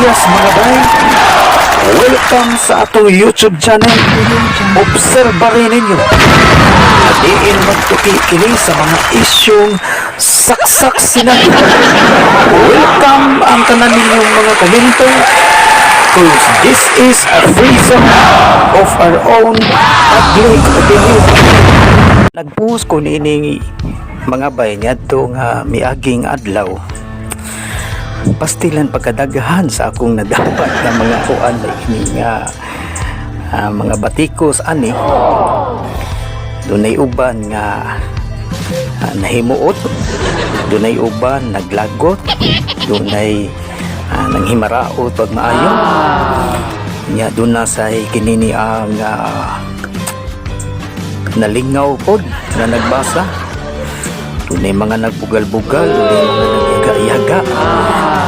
Dias, mga bay. Welcome sa atong YouTube channel. Obserba rin ninyo. Diin magtuki kini sa mga isyong saksak sinabi. Welcome ang tanan ninyong mga komento, 'cause this is a free zone of our own public opinion. Nagpost ko niining, mga bay, niadto nga miaging adlaw. Pastilan pagkadaghan sa akong nadapat nga mga kuan na ini nga mga batikos ani. Dunay uban nga nahimuot, dunay uban naglagot, dunay nanghimaraot pag maayo nya, duna sa kinini ang nalingaw pod nga nagbasa, dunay mga nagbugal-bugal, dunay mga nagyaga-yaga,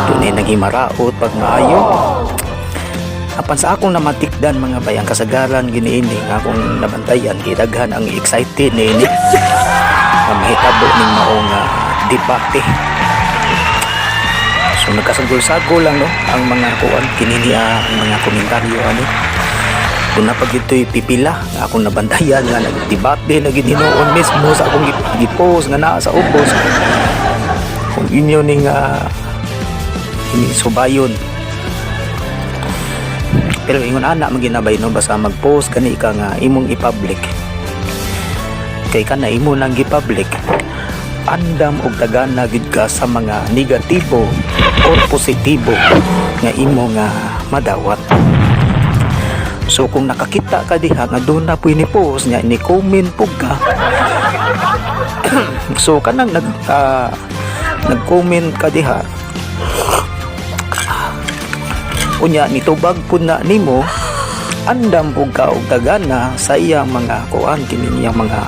dunay naghimaraot pag maayo. Apan sa akong namatikdan, mga bay, ang kasagaran giniini nga akong nabantayan kay daghan ang excited niini nga mahitabo ning maong debate. So nagkasagol-sagol lang, no, ang mga kuan kinini ang mga komentaryo ani. Doon na pag ito'y pipila nga akong nabantayan nga nagdebate na gid hinuon mismo sa akong gipost nga naa sa ubos. Kung inyo ning ini subayon. Pero ingon ana man ginabay, no, basta mag-post gani ka nga imong i-public. Kay kana imo nang gi-public, andam og tagana gid ka sa mga negatibo or positibo nga imo nga madawat. So kung nakakita ka diha nga doon na po ni post niya, ni comment pug ka. So kanang nag-comment ka diha unya nitubag pud na nimo, andam pug ka og tagana sa iyang mga kuan kini niyang mga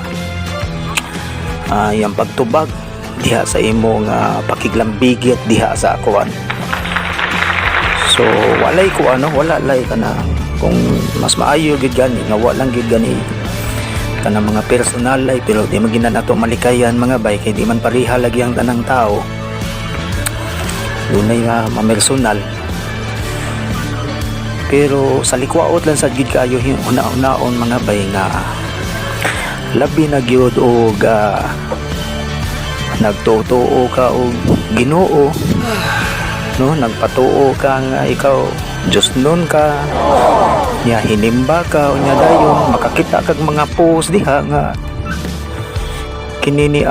iyang pagtubag diha sa imong pakiglambigit diha sa kuan. So walay ko ano, wala lay kana kung mas maayo gid gani nga walang gid gani kanang mga personal ay, pero di man gina nato malikayan, mga bay, kay di man pareha lagi ang tanang tao. Dunay nga mamersonal, pero sa likwaot lang sad gid kayo una-unaon, mga bay, nga labi na gyud og nagtutuo ka og Ginoo, no, nagpatuo ka nga ikaw Diyos nun ka nya, hinimba ka unya, dayon makakita kag mga post diha nga kini ni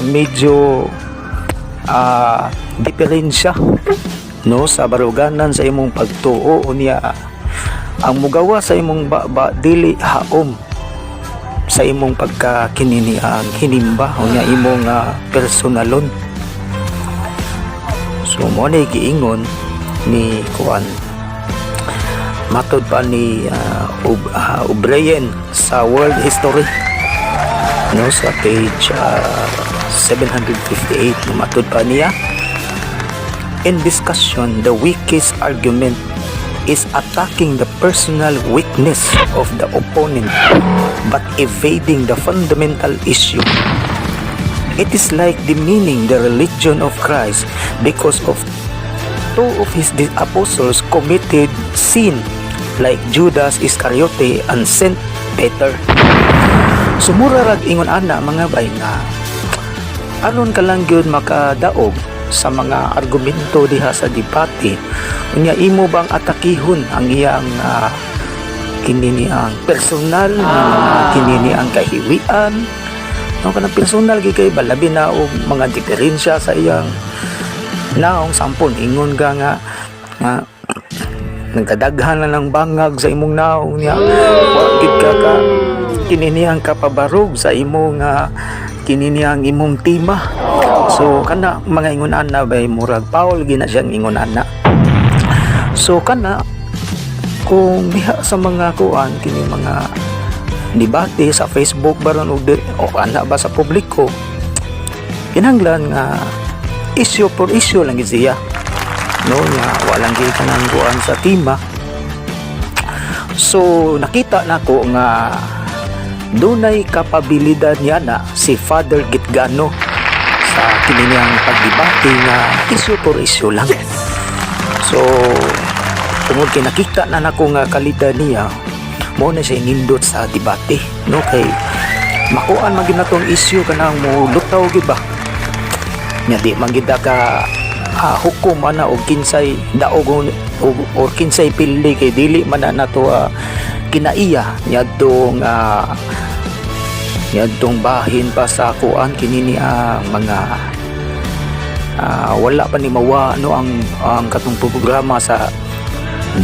medyo diferensya, no, sa baruganan sa imong pagtuo. Unya ang mugawa sa imong baba dili haom sa imong pagka kinini ang hinimba unya imong personalon. So mo na giingon ni kuan, matod pa ni O'Brien sa World History, no, sa page 758, no, matod pa niya, "In discussion, the weakest argument is attacking the personal weakness of the opponent but evading the fundamental issue. It is like demeaning the religion of Christ because of two of his apostles committed sin, like Judas Iscariote and Saint Peter." Sumura rag ingon ana, mga bay, nga aron ka lang gyud makadaog sa mga argumento diha sa debate unya imo bang atakihon ang iyang kinini ang personal nga mga kinini ang kahiwian, no, kanang personal gyud kay ba, labi na og mga diferensya sa iyang naong. Sampon ingon ka nga nga nagkadaghan na ng bangag sa imong naong niya, wa gid ka ka kinini ang kapabarog sa imong kinini ang imong tema. So kana mga ingon ana bay, murag foul gina siyang ingon ana. So kana kung diha sa mga kuan kini mga debate sa Facebook baron og o ana ba sa publiko, kinahanglan nga issue for issue lang gid siya, no, nga walang gid kanang kuan sa tema. So nakita nako nga dunay kapabilidad niya na si Father Gitgano sa kini niyang pagdebate nga issue for issue lang. So Tungod kay nakita na nako nga kalidad niya, mao na siya nindot sa debate, no, kay makuan man gid natong issue kanang mo lutaw gid ba nya, di man gid ka hukom ana og kinsay daog or kinsay pildi kay dili man na nato kinaiya niadtong bahin pa sa kuan kini ni ang mga wala pa ni mawa, no, ang katong programa sa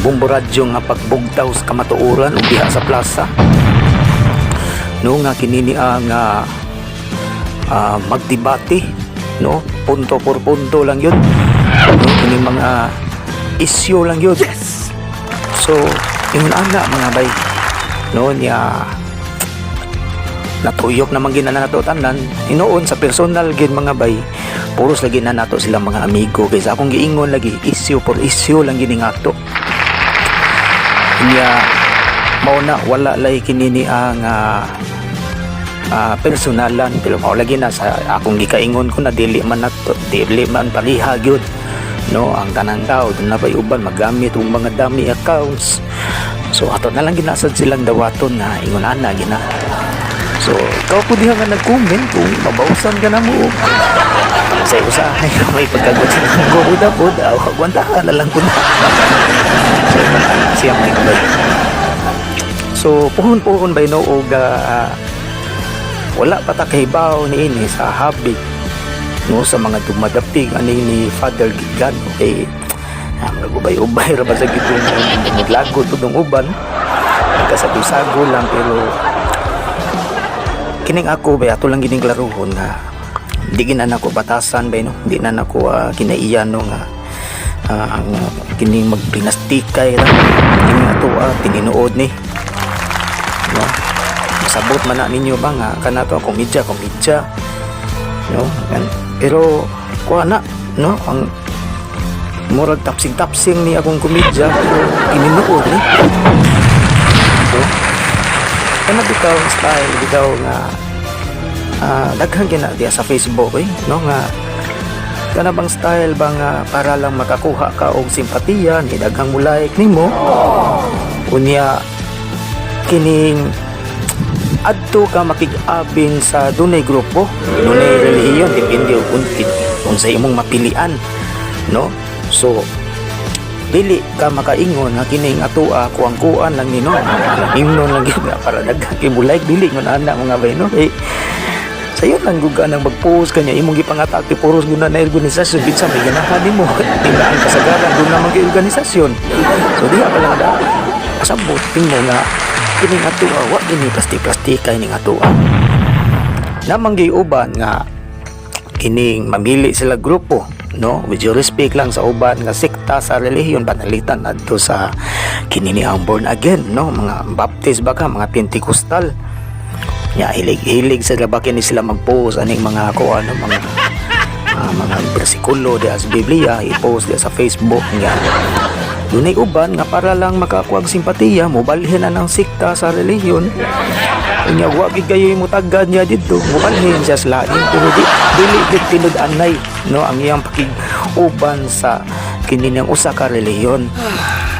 Bombo Radyo nga pagbugtaw sa kamatuoran ug diha sa plaza, no, nga kini ni ang magdebate, no, punto por punto lang yun, no, kini mga isyu lang yun. Yes. So ingon ana, mga bay, no, niya natuyok naman gina nato tanan. Hinuon sa personal gid, mga bay, puros lagi na nato silang mga amigo kaysa akong giingon lagi, issue for issue lang gini nga ato niya. Mao na wala lay kini ni ang personalan, pero mao lagi na sa akong gikaingon ko na dili man nato, dili man pariha gyud, no, ang tanang tao. Duna pay uban magamit og mga dummy accounts, so ato na lang ginasad silang dawaton nga ingon ana gina. So ikaw po diha nga nag-comment, kung mabawsan ka na mo sa usahay may pagkagot sa gubuda po daw, agwantahan na lang po na. So ingon ana siya, mga kabay. So puhon-puhon ba, no, og wala pa ta kahibaw niini sa habit, no, sa mga dumadapig ani ni Father Gigan kay mga ubay-ubay ra ba sa gitong maglagod pud ng uban, nagkasago-sago lang. Pero kining ako ba, ato lang gining klaruhon nga di gina nako batasan ba, no, di na nako kinaiyan, no, nga ang kining magpinastikay lang kining ato tinuod ni, no. Masabot man na ninyo ba nga kanato komedya komedya, no. Yan. Pero kuha na, no, ang murag tapsing-tapsing ni akong komedya, pero ininuod ni. So kana bitaw ang style bitaw nga daghan gina diya sa Facebook eh, no, nga kana bang style ba nga para lang makakuha ka og simpatiya ni daghang mo like nimo. Unya kining adto ka makig-abin sa dunay grupo, dunay relihiyon, depende og unsay imong mapilian, no. So dili ka makaingon nga kining atoa kuang-kuan lang ni, no, ingnon lang gyud nga para daghan kay mo like. Dili ngon ana, mga bay, no. Eh, sayo lang gud ka nang mag-post kanya imong gipangatake puros gud na organisasyon, kinsa may ganahan nimo, tingla ang kasagaran duna man kay organisasyon. So diha pa lang da kasabot tingmo nga kining atoa wa gini plastik-plastika ining atoa namang uban nga kining mamili sila grupo, no. With due respect lang sa uban nga sekta sa relihiyon, panalitan adto sa kini ni ang born again, no, mga Baptist ba ka, mga Pentecostal nya, hilig-hilig sa ba kini sila mag-post aning mga ko ano, mga bersikulo diha sa Biblia, i-post diha sa Facebook nga dunay uban nga para lang makakuha og simpatiya, mobalhin na ng sikta sa relihiyon. Unya wa gid kayo mutagad niya didto, mobalhin siya sa lain, pero di dili gid tinud-anay, no, ang iyang pakig-uban sa kini niyang usa ka relihiyon,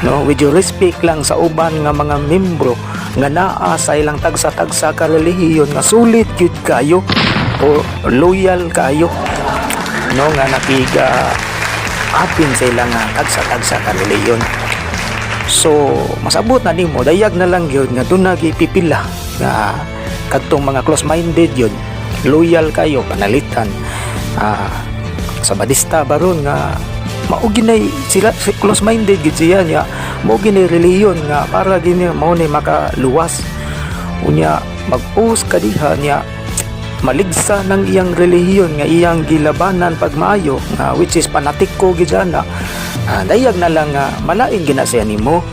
no. With due respect lang sa uban nga mga membro nga naa sa ilang tagsa-tagsa ka relihiyon nga sulit gyud kayo o loyal kayo, no, nga nakiga apin sa ilang tagsa-tagsa ka relihiyon. So masabot na nimo, dayag na lang gyud nga duna gipipila nga kadtong mga close-minded yun, loyal kayo panalitan sa Badista baron nga mao ginay sila, close-minded gid siya niya, mao ginay relihiyon nga para gini mao ni makaluwas. Unya mag-post ka diha niya, maligsa ng iyang relihiyon nga iyang gilabanan pagmaayo nga which is panatiko gid ana, dayag na lang nga malain gina siya nimo.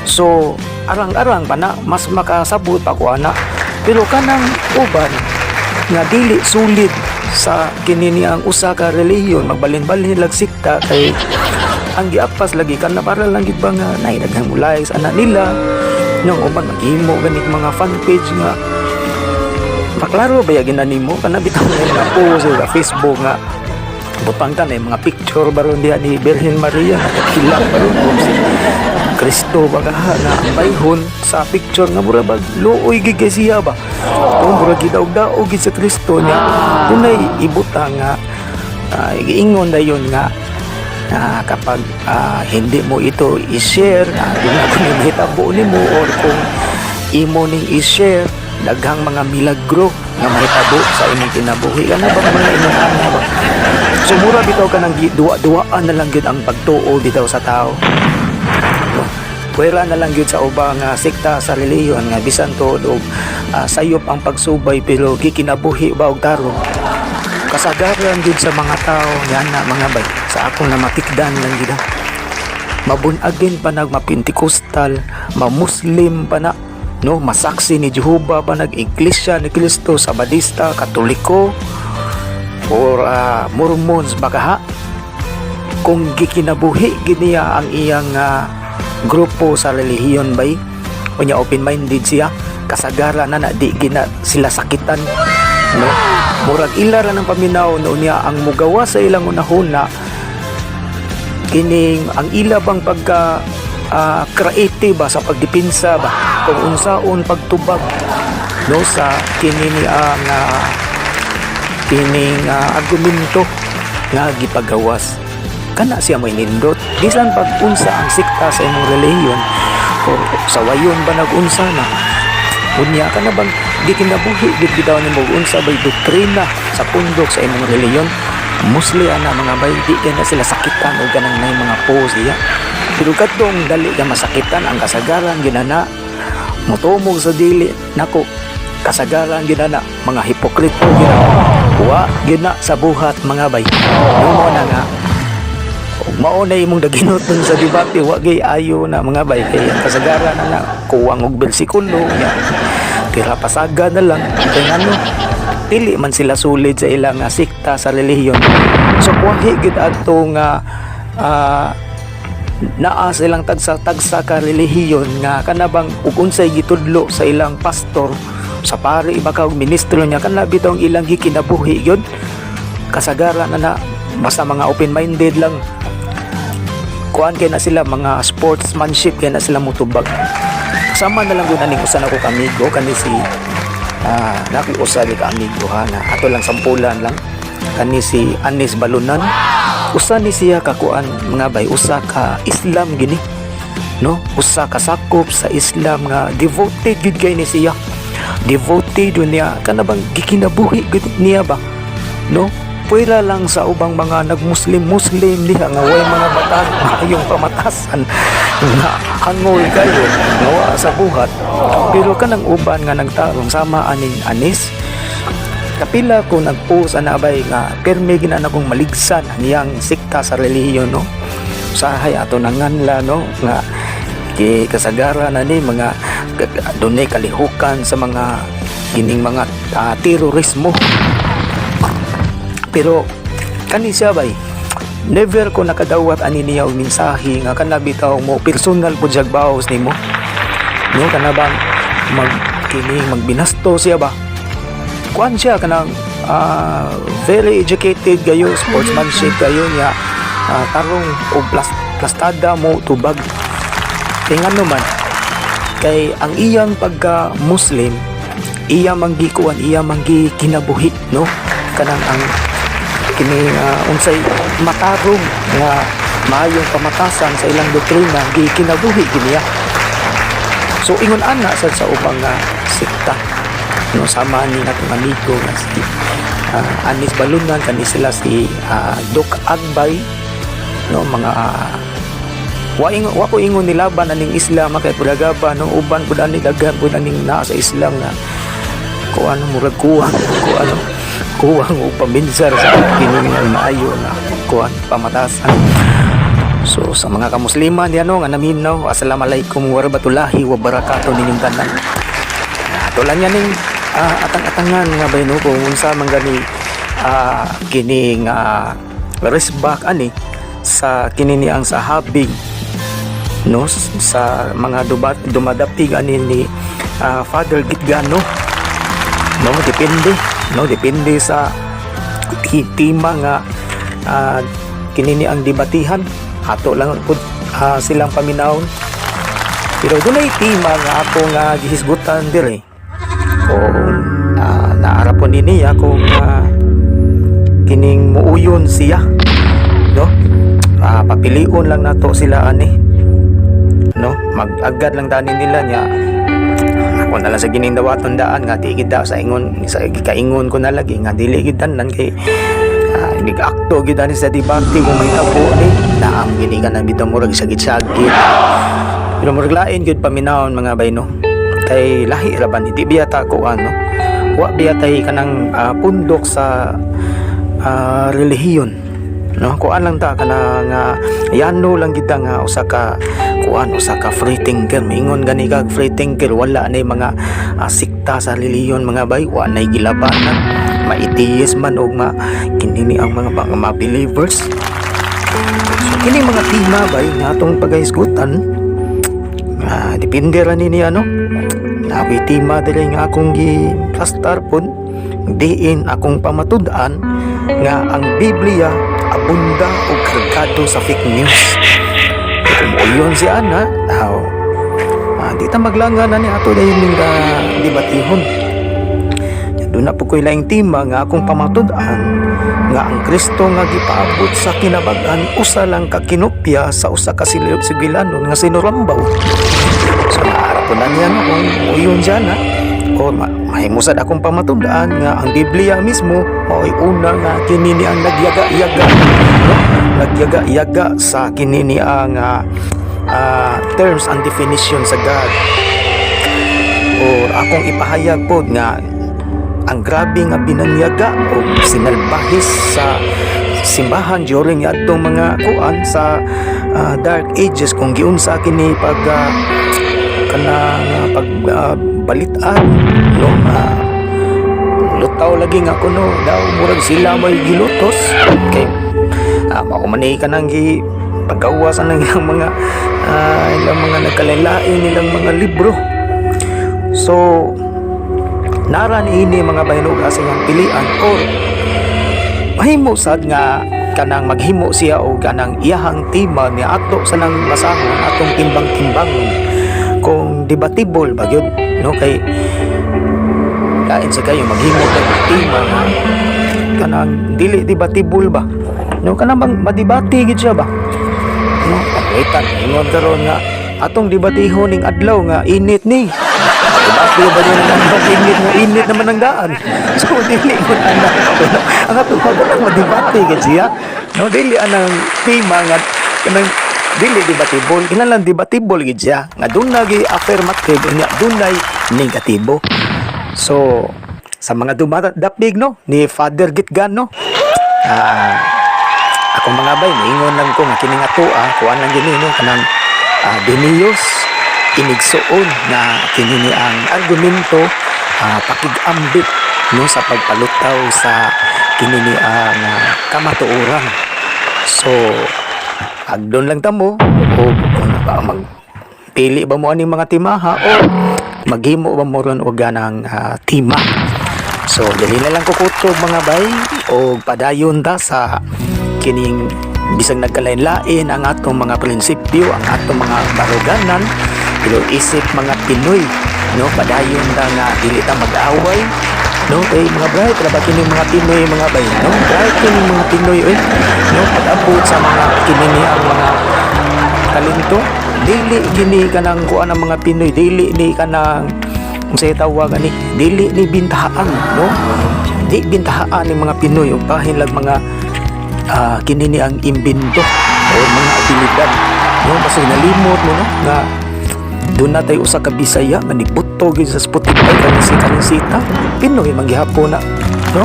So arang-arang pa na mas makasabot pa ko ana. Pero kanang uban nga dili sulit sa kini niyang usa ka relihiyon, magbalin-balhin lag sikta kay ang giapas lagi kana para lang gid ba nga nay daghang mo likes ana nila nang uban maghimo ganit mga fan page nga maklaro ba gina nimo kana bitaw nga mga post sa Facebook nga butang ta na yung mga picture baron diha ni Birhen Maria, nakakilap baron. Oops. Kristo ba ka nga bayhon sa picture nga mura bag luoy gid kay siya ba, o mura gidaog-daog gid sa Kristo niya. Dunay ibutang nga giingon dayon nga kapag hindi mo ito i-share, di na ko ni nimo, or kung imo ning i-share, daghang mga milagro nga mahitabo sa imong kinabuhi. Kana ba mga imong ana ba? So mura bitaw ka nang duwa-duwaan na lang gyud ang pagtuo bitaw sa tao, no? Pwera na lang gyud sa ubang nga sekta sa relihiyon nga bisan tuod og sayop ang pagsubay, pero gikinabuhi ba og tarong. Kasagaran gyud sa mga tao yan na, mga bay, sa akong namatikdan lang gyud, mabunagin pa nag ma-Pentecostal, ma-Muslim pa na, no, masaksi ni Jehova pa nag, Iglesia ni Cristo, Sabadista, Katoliko or Mormons baka ha, kung gikinabuhi gid niya ang iyang grupo sa relihiyon bay, unya open-minded siya, kasagara na na di gina sila sakitan, no? Murag ila ra ng paminaw, no? Niya ang mugawa sa ilang unahuna kining ang ila bang pagka creative ba sa pagdepensa ba, kung unsaon pagtubag, no, sa kini ni ang kining argumento nga gipagawas. Kana siya may nindot bisan pag unsa ang sikta sa imong relihiyon or sa wayon ba nag-unsa na. Unya ka na bang gikinabuhi gid bitaw nimo unsa bay doktrina sa pundok sa imong relihiyon, mostly ana, mga bay, di kay na sila sakitan og kanang nay mga post diya. Pero kadtong dali ka masakitan, ang kasagaran ginana motumog sa dili nako, kasagaran ginana mga hipokrito gina, wa gina sa buhat, mga bay, no? Mo na nga ug mao na imong daginoton sa debate, wa gay ayo na, mga bay, kay ang kasagaran na na kuwang og bersikulo nya tira pasaga na lang, kay ngano dili man sila solid sa ilang sikta sa relihiyon. So kuwahi gid adto nga naa silang tagsa-tagsa ka relihiyon nga kanabang ug unsay gitudlo sa ilang pastor, sa pari ba ka og ministro niya, kana bitaw ang ilang gikinabuhi yun. Kasagaran na na basta mga open-minded lang, kuan kay na sila, mga sportsmanship kay na sila mutubag. Sama na lang gud aning usa nako kamigo kani si nako usa ka amigo ha, na ato lang sampulan lang, kani si Anis Balunan. Usa ni siya ka kuan, mga bay, usa ka Islam gini, no? Usa ka sakop sa Islam nga devoted gud kay ni siya, devoted yun niya, kana bang gikinabuhi gud niya ba, no? Pwera lang sa ubang mga nagmuslim-muslim diha nga way mga batas, maayong pamatasan nga hangol kayo nga wa sa buhat. Pero kanang uban nga nagtarong sama aning Anis, kapila ko nagpost ana bay nga pirmi gina na kong maligsan niyang sikta sa relihiyon, no? Usahay ato nanganla, no, nga ki kasagaran na ni mga dunay kalihukan sa mga gining mga terorismo. Pero kani siya bay, never ko nakadawat ani niya og mensahe nga kana bitaw mo personal pud siya baos nimo, no? Kana bang mag kini magbinasto siya ba, kuan siya kanang very educated kayo, sportsmanship kayo niya, tarong og plastada mo tubag. Kay ngano man, kay ang iyang pagka Muslim, iya man gikuan, iya man kinabuhi, no? Kanang ang kini unsay matarong nga maayong pamatasan sa ilang doktrina, gikinabuhi giniya. So ingon ana sad sa ubang nga sekta, no? Sama ni natong amigo nga si Anis Balunan, kani sila si Doc Agbay, no? Mga wa ko ingon nilaban aning Islam kay pulagaba, no? Uban pud ani, daghan pud aning naa sa Islam nga kuan, murag kuwang kuan, kuwang og paminsar sa kini nga maayo na kuan pamatasan. So sa mga kamusliman diyan, no, nga naminaw, assalamualaikum warahmatullahi wabarakatuh ninyong tanan. Ato lang yan ning atang-atangan nga bay, no, kung unsa man gani kini nga resbak ani sa kini ni ang sa habig, no, sa mga dubat dumadapig ani ni Father Gitgano, no? Depende, no? Depende sa tema nga kini ni ang debatihan. Ato lang pud silang paminawon. Pero dunay tema nga ako nga gihisgutan dire kung naara po ni niya kung kining muuyon siya, no? Papilion lang nato sila ani, no? Mag-agad lang dani nila niya. Ako na lang sa gining dawaton daan nga di gid sa ingon sa gikaingon ko na lagi nga dili gid tanan kay nag-akto gid ani sa debate. Kung may tabo ni naam gini ka na bitaw, murag sagit-sagit, pero murag lain gyud paminawon, mga bay, no? Kay lahi ra ba ni, di biya ta ko ano, wa biya tay kanang pundok sa relihiyon, no? Kuan lang ta, kana nga yano lang kita nga usa ka kuan, usa ka free thinker. Mingon gani kag free thinker, wala nay mga sikta sa relihiyon, mga bay, wa nay gilabanan, ma-atheist man og ma kini ang mga believers. So kini mga tema, bay, nga atong pagahisgutan, depende ra ni niya, no? Na ako'y tema diri nga akong gi plastar pud diin akong pamatud-an nga ang Biblia abunda og kargado sa fake news. Kung uyon si ana, aw, di ta maglanga na ni ato dahil ning debatihon. Doon na po ko'y laing tema nga akong pamatud-an nga ang Kristo nga gipaabot sa kinabag-an usa lang ka kinopya sa usa ka sigilanon nga sinurambaw. So naara po na niya, no, kung uyon siya na o mahimusad akong pamatud-an nga ang Biblia mismo mao'y una nga kini ni ang nagyaga-yaga, no? Nagyaga-yaga sa kini ni ang terms and definition sa God, or akong ipahayag pod nga ang grabe nga binanyaga o sinalbahis sa simbahan during adtong mga kuan sa Dark Ages, kung giunsa kini pag kanang pag balitan, no? Lutaw lagi nga kuno daw, murag sila may gilutos kay mao man ni kanang gi paggawas ang ilang mga nagkalain nilang mga libro. So nara ni ini, mga bahinog, sa iyang pilian or mahimo sad nga kanang maghimo siya og kanang iyahang tema ni ato sa nang basahon, atong timbang-timbangon kung debatable ba gyud, no? Kay lain sa kayo maghimo kay tema nga kanang dili debatable ba, no? Kanang bang madebate gid siya ba, no? Pagwitan ingon karon nga atong debatihon ning adlaw nga init ni. Debate ba din ang adlaw init nga init naman ang daan? So dili ko na ang atong kanang madebate gid siya, no? Dili anang tema nga kanang dili debatable, kinahanglan debatable gid siya nga dunay gi affirmative unya dunay negatibo. So sa mga dumadapig, no, ni Father Gitgan, no, akong mga bay, niingon lang ko nga kining atoa kuan lang gini, no? Kanang Dinios inigsuon na kini ni ang argumento, pakigambit, no, sa pagpalutaw sa kini ni ang kamatuoran. So agdon lang tamo o kung ba magpili ba mo aning mga timaha o maghimo ba mo ron og ganang tema. So dili na lang kukutob, mga bay, o padayon ta sa kining bisag nagkalain-lain ang atong mga prinsipyo, ang atong mga baruganan, pero isip mga Pinoy, no, padayon ta nga dili ta mag-away, no? Kay mga bright ra ba kining mga Pinoy, mga bay, no? Bright kining mga Pinoy oy, no? Pag-abot sa mga kini ni ang mga talento, dili kini kanang kuan ang mga Pinoy, dili ni kanang unsay tawag ani, dili ni bintahaan, no? Di bintahaan ni mga Pinoy ug bahin lang mga kini ni ang imbento o mga abilidad, no? Basta nalimot mo, no, nga doon na tayo usa ka Bisaya nga nibuto gyud sa Spotify kani si Karencita. Pinoy man gihapon na, no?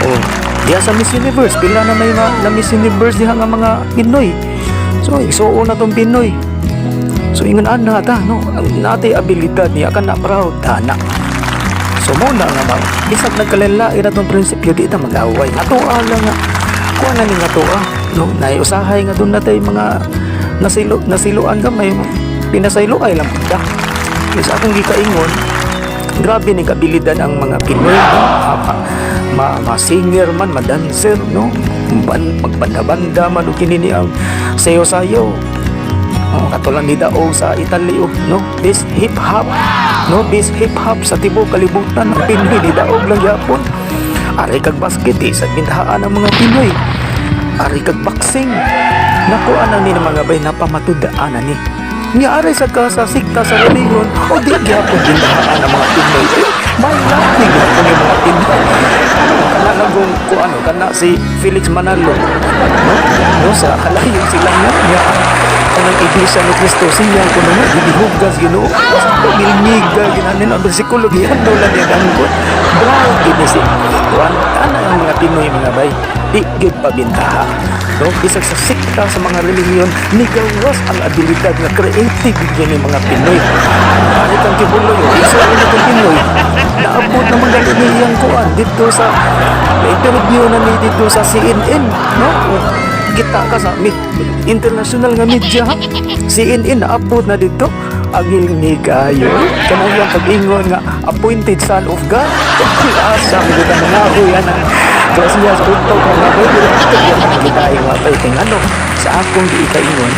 Oh, diha sa Miss Universe, pila na may na Miss Universe diha nga mga Pinoy. So igsuon na tong Pinoy. So ingon ana ta, no? Ang natay abilidad niya kan na proud ta na. So mo na nga ba, bisag nagkalain-lain na tong prinsipyo, di ta mag-away. Atoa lang nga kuha na ni nga atoa, no? Nay usahay nga doon natay mga nasilo nasiluan gamay, pinasaylo ay lang pud. Sa akong gikaingon, grabe ni kabilidad ang mga Pinoy, no? Ma singer man, ma-dancer, no? Magbanda-banda man o kini ni ang sayo-sayo. Oh, kato lang nidaog sa Italy, oh, no? Best hip hop, no? Best hip hop sa tibuok kalibutan, ang Pinoy nidaog lang gyapon. Ari kag basket, eh, sa bintahaan ang mga Pinoy. Ari kag boxing. Naku, anang ni mga bay, napamatud-an ni. Nga ari sa ka sa sikta sa relihiyon, o di gyapon bintahaan ang mga Pinoy. Eh, may lahi gyapon yung mga Pinoy. Kana nagong ko ano, kana si Felix Manalo. No? No, sa kalayo sila nga niya kanang Iglesia ni Cristo siya kuno nga gibihugas Ginoo. Gilmiga ginanin ang bersikulo, gihandol lang niya dangkot. Proud gini si kuan ana ang mga Pinoy, mga bay. Di gyud pabintaha. No, bisag sa sikta sa mga relihiyon, nigawas ang abilidad nga creative gyud ni mga Pinoy. Kahit ang Quiboloy, oh, isa rin itong Pinoy. Naabot naman gani niyang kuan dito sa na-interview na ni dito sa CNN, no? Kita ka sa international nga media, ha? CNN naabot na dito ang ni kayo kanang iyang pag-ingon nga appointed son of God. Asa mo gud mga huy anang grasya sa utok, mga boy, pero ito yan ang kita mga bay kay ngano sa akong giikaingon,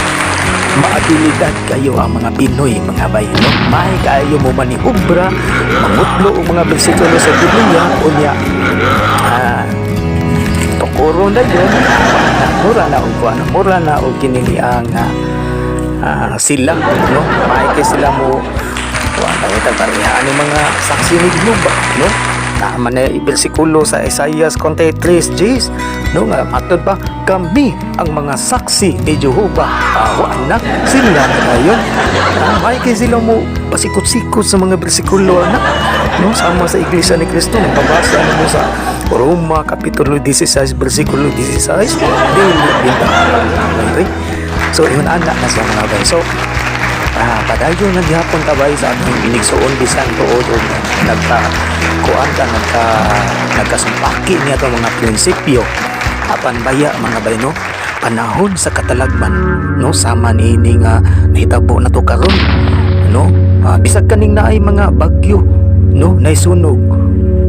maabilidad kayo ang mga Pinoy, mga bay, no? May kayo mo maniobra, mangutlo og mga bersikulo sa Biblia, unya tukuro na yun, mura na og kuan, mura na og kini ang sila, no? May kay sila mo kuan tayo tagparihaan ni mga saksi ni Jehova, no? Tama na bersikulo sa Isaiah 53 Gs, no, nga matod pa kami ang mga saksi ni Jehova. Wa na sila na dayon. May kay sila mo pasikot-sikot sa mga bersikulo ana, no? Sama sa Iglesia ni Cristo, mabasa na mo sa Roma kapitulo 16 bersikulo 16, dili bintahan. So ingon ana na siya, mga bay. So padayon na gihapon tabay sa atong inigsuon bisan tuod og nagka kuan ka, nagkasumpaki niya itong mga prinsipyo. Apan baya, mga bay, no, panahon sa katalagman, no, sama niini nga nahitabo na to karon, no? Bisag kaning naay mga bagyo, no, naisunog,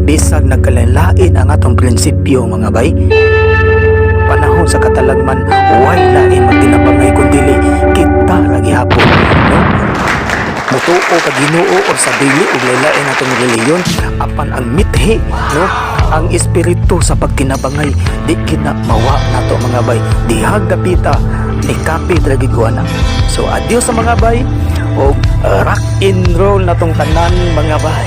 bisag nagkalain ang atong prinsipyo, mga bay, panahon sa katalagman, way lain magtinabangay kundili kita ra gihapon, no? Mutuo ka Ginoo or sa dili ug laylain atong relihiyon, apan ang mithi, no, ang espiritu sa pagtinabangay, di kina mawa nato, mga bay. Dihag dapita ni kapit ra gid ko ana. So adios sa mga bay og rock and roll natong tanan, mga bay.